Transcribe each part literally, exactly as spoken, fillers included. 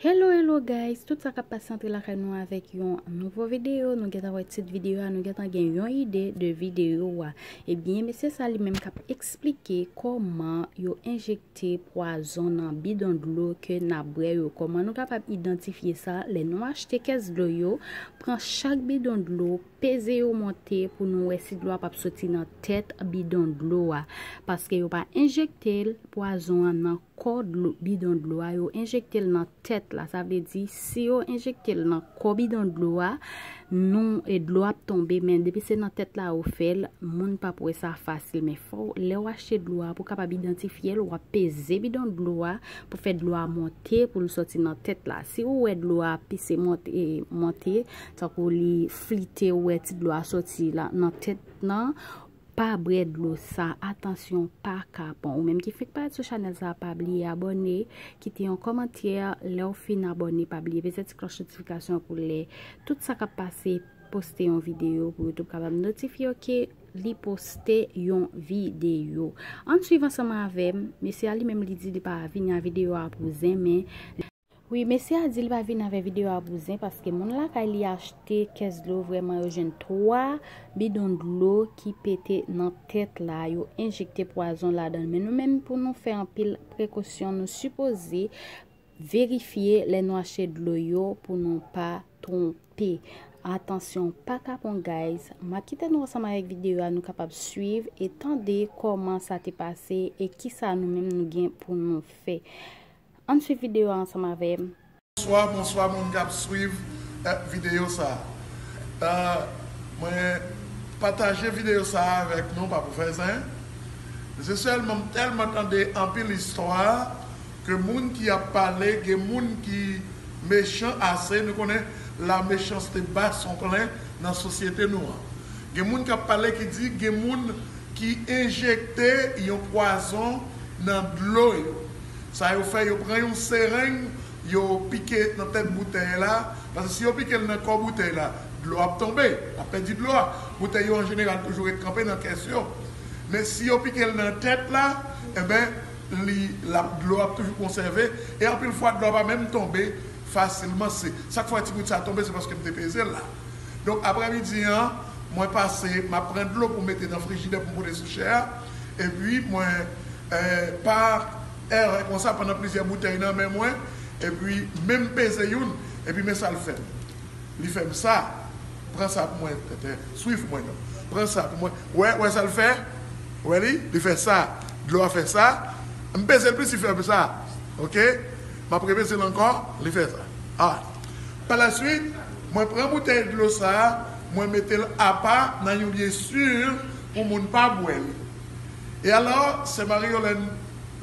Hello, hello guys, tout sa k ap pase antre lakay nou avèk yon nouvo videyo. Nou gentan wè tit videyo a, nou gentan gen yon ide de videyo a. Ebyen, mesye sa li menm k ap eksplike kòman yo enjekte pwazon nan bidon dlo ke n ap bwè yo. Kòman nou kapab idantifye sa? Lè nou achte kès dlo yo, pran chak bidon dlo, peze yo monte pou nou wè si dlo a p ap soti nan tèt bidon dlo a. Paske yo pa enjekte l, pwazon an nan kò dlo, bidon dlo a, yo enjekte l nan tèt la. Sa vle di, si yo enjekte l nan kò bidon dlo a, nou, e dlo ap tonbe, men depi se nan tèt la yo fè l, moun p ap wè sa fasil. Men fò, lè w achte dlo a, pou w kapab idantifye l, w ap peze bidon dlo a, pou fè dlo a monte, pou l soti nan tèt la. Si ou wè dlo a pise monte, e, monte, tankou li flite, ou wè ti dlo a soti la, nan tèt nan, pa bwè dlo sa, atansyon, pa kapon. Ou menm ki fenk parèt sou chanèl sa, pa bliye abòne, kite yon kòmantè, lè w fin abòne, pa bliye peze ti klòch notifikasyon pou lè tout sa k ap pase, poste yon videyo pou YouTube kapab notifye w ke li poste yon videyo. Ann swiv ansanm avè m, mesye a li menm li di li pa vini a videyo a pou zen, men Wi, mesye a di li pa vin avè videyo a pou zen, paske moun lakay li achte kès dlo, vrèman yo jwenn twa bidon dlo ki pete nan tèt la, yo enjekte pwazon ladan l. Men nou menm, pou nou fè anpil prekosyon, nou sipoze verifye lè nou achte dlo yo pou nou pa twonpe. Atansyon, pa kapon, guys. M ap kite nou ansanm avèk videyo a, nou kapab swiv e tande kòman sa te pase e kisa nou menm nou gen pou nou fè. Ann swiv videyo a ansanm avè m. Bonswa, bonswa moun k ap swiv, eh, videyo sa a. Eh, mwen pataje videyo sa a avèk nou, pa pou fè zen. Se sèlman, m tèlman tande anpil istwa ke moun ki ap pale, gen moun ki mechan ase, nou konnen la méchanceté bat son plein nan sosyete nou an. Gen moun k ap pale ki di gen moun ki enjekte yon pwazon nan dlo yo. Sa yo fè, yo pran yon sereng, yo pike nan tèt boutèy la, paske si yo pike l nan kò boutèy la, dlo ap tonbe, ap pèdi dlo a. Boutèy yo an jeneral toujou ret kanpe nan kès yo. Men si yo pike l nan tèt la, enben, li, l ap, dlo ap toujou konsève, e anpil fwa dlo a pa menm tonbe fasilman. Se sa k fè ti bout sa tonbe, se paske m te peze l la. Donk, aprèmidi an, mwen pase, m ap pran dlo pou m mete nan frijidè pou m pote sou chè a. Epi, mwen, eh, pa erè konsa, pandan plizyè boutèy nan men mwen, epi, men m peze youn, epi men sa l fè m. Li fè m sa. Pran sa pou mwen, tètè. Swiv mwen, non. Pran sa pou mwen. Wè, wè sa l fè? Wè li? Li fè sa. Dlo a fè sa. M peze l plis, li fè m sa. Oke? M ap repeze l ankò, li fè sa. Ah. Pa la swit, mwen pran boutèy dlo sa a, mwen mete l apa nan yon lye si pou moun pa bwè l. E alò, sè Marie Yolène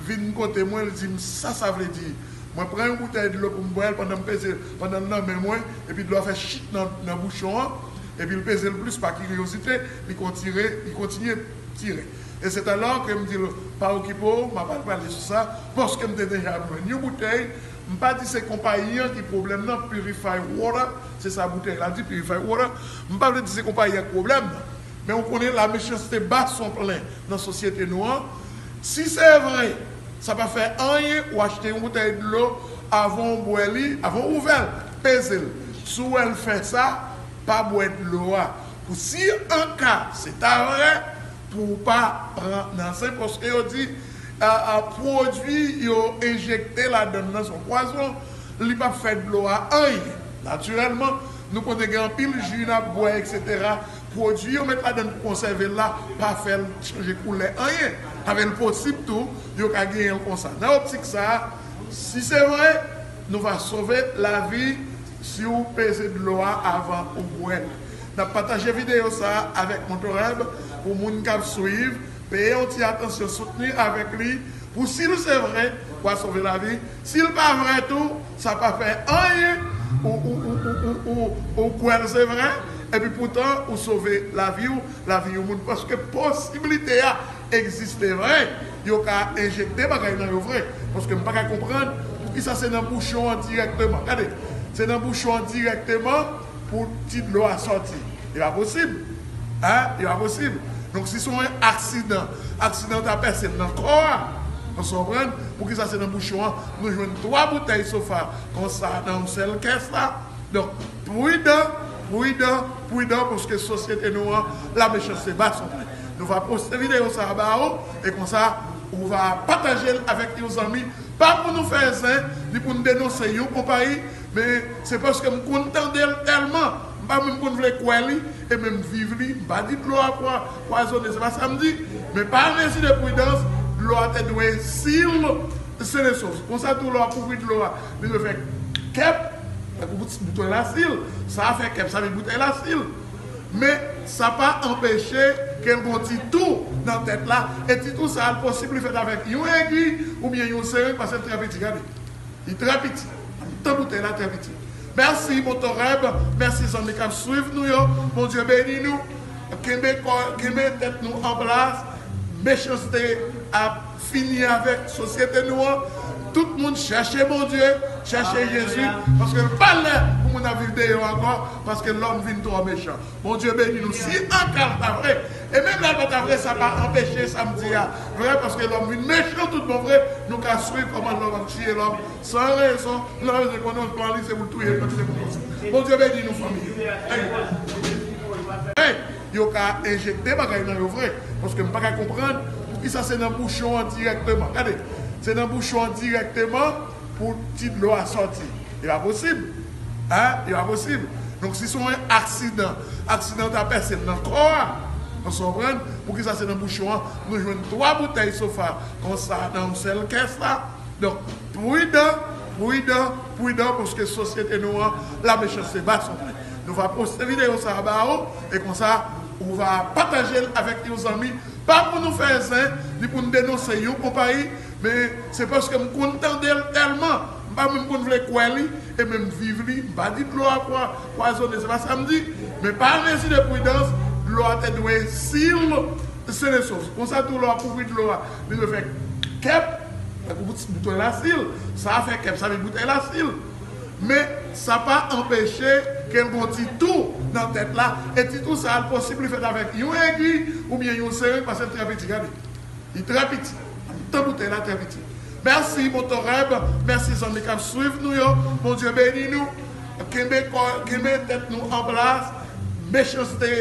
vin kote mwen, li di m sa sa vle di. Mwen pran yon boutèy dlo pou m bwè l pandan m peze, pandan l nan men mwen, epi dlo a fè chit nan, nan bouchon an, epi l peze l plis pa kiryozite, li kontire, li kontinye tire. E se talè ke m di l, pa okipe w, m ap al pale sou sa, paske m te deja jwenn yon boutèy, m pa di se konpayi an ki pwoblèm nan, Purify Water, se sa boutèy la di, Purify Water, m pa vle di se konpayi an ki pwoblèm nan, men ou konnen la méchanceté bat son plein nan sosyete nou an, si se vre, sa pa fè anyen, ou achte yon boutèy dlo, avan w bwè li, avan w ouvè l, peze l, si w wè l fè sa, pa bwè dlo a, pou si an ka se ta vre, pou w pa pran nan zen, paske yo di, a, a, pwodui yo enjekte ladan l nan se yon pwazon, li p ap fè dlo a anyen. Natirèlman, nou konnen gen anpil ji n ap bwè, etsetera. Pwodui yo met ladan l pou konsève l la, pa fè l chanje koulè anyen. Sa vle l posib tou, yo ka genyen l konsa. Nan optik sa a, si se vre, nou va sove lavi si w peze dlo a avan ou bwè l. N ap pataje videyo sa a avèk Motorhub pou moun k ap swiv. Peye yon ti atansyon, soutni avèk li. Pou si l se vre, w a sove lavi. Si l pa vre tou, sa pa fè anyen. Ou, ou, ou, ou, ou, ou, ou kwè l se vre, epi poutan ou sove lavi w, lavi yon moun. Paske posiblite a egziste vre. Yo ka enjekte bagay nan yo vre. Paske m pa ka konprann poukisa se nan bouchon an dirèkteman. Gade, se nan bouchon an dirèkteman pou ti dlo a sòti. E pa posib. Hein? E pa posib. Donk, si se yon aksidan, aksidan ta pase nan kò a, Ou konprann? Poukisa se nan bouchon an nou jwenn twa boutèy sofa konsa nan yon sèl kès la? Donk, pridan, pridan, pridan, paske sosyete nou an, la mechanste bat son plen. Nou va poste videyo sa a ba ou, e konsa, ou va pataje l avèk yon zanmi. Pa pou nou fè zen, ni pou nou denonse yon konpayi, men se paske m konn tande l tèlman, m pa menm konn vle kwè li, e menm viv li, m pa di dlo a pwa-, pwazonnen, se pa sa m di, men pa mezi de pridans, dlo a te dwe sil, se le sos. Konsa tou lè w ap ouvri dlo a, li dwe fè kèp, tankou bout-, boutèy la sil, sa a fè kèp, sa vin boutèy la sil. Men sa pa anpeche ke l gon ti tou nan tèt la, e ti tou sa a l posib li fèt avèk yon egi oubyen yon sereng, paske l trè piti, gade. Li trè piti. Tan boutèy la trè piti. Mèsi, Motoreb. Mèsi, zanmi k ap swiv nou yo. Bondye beni nou. Kenbe kò, kenbe tèt nou an plas. Mechanste ap fini avèk sosyete nou an. Tout moun chèche Bondye, chèche Jezi, paske l pa lè pou moun ap viv deyò ankò, paske lòm vin twò mechan. Bondye beni nou. Si an ka l ta vre, e menm lè l pa ta vre, sa pa anpeche sa m di a vre, paske lòm vin mechan tout bon vre, nou ka swiv kòman lòm ap tiye lòm san rezon, lòm vin konnen yon plan li se pou l touye l, menm se pou konsa. Bondye beni nou, fanmi. Hey! Hey! Yo ka enjekte bagay nan yo vre, paske m pa ka konprann poukisa se nan bouchon an dirèkteman. Gade, se nan bouchon an dirèkteman pou ti dlo a sòti. E pa posib. Hein? E pa posib. Donk, si se yon aksidan, aksidan ta pèse l nan kò a, ou konprann? Poukisa se nan bouchon an nou jwenn twa boutèy sofa konsa nan yon sèl kès la? Donk, pridan, pridan, pridan, paske sosyete nou an, la mechanste bat son plen. Nou va poste videyo sa a ba ou, e konsa, ou va pataje l avèk yon zanmi. Pa pou nou fè zen, ni pou nou denonse yon konpayi, men se paske m konn tande l tèlman, m pa menm konn vle kwè li, e menm viv li, m pa di dlo a pwa-, pwazonnen, se pa sa m di, men pa mezi de pridans, dlo a te dwe sil, se le sos. Konsa tou lè w ap ouvri dlo a, li dwe fè kèp, tankou bout-, boutèy la sil, sa a fè kèp, sa vin boutèy la sil. Men sa pa anpeche ke l gon ti tou nan tèt la, e ti tou sa a l posib li fèt avèk yon egi oubyen yon sereng, paske l trè piti, gade. Li trè piti. Tan boutèy la trè piti. Mèsi, Motoreb. Mèsi, zanmi k ap swiv nou yo. Bondye beni nou. Kenbe kò, kenbe tèt nou an plas. Mechanste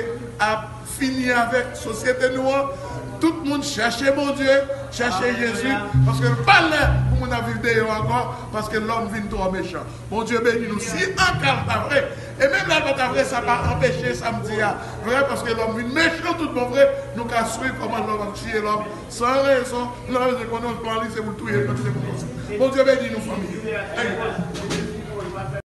ap fini avèk sosyete nou an. Tout moun chèche Bondye, chèche Jezi, paske l pa lè pou moun ap viv deyò ankò, paske lòm vin twò mechan. Bondye beni nou. Si an ka l ta vre, e menm lè l pa ta vre, sa pa anpeche sa m di a vre, paske lòm vin mechan tout bon vre, nou ka swiv kòman lòm ap tiye lòm san rezon, lòm vin konnen yon plan li se pou l touye l, menm se pou konsa. Bondye beni nou, fanmi. Hey!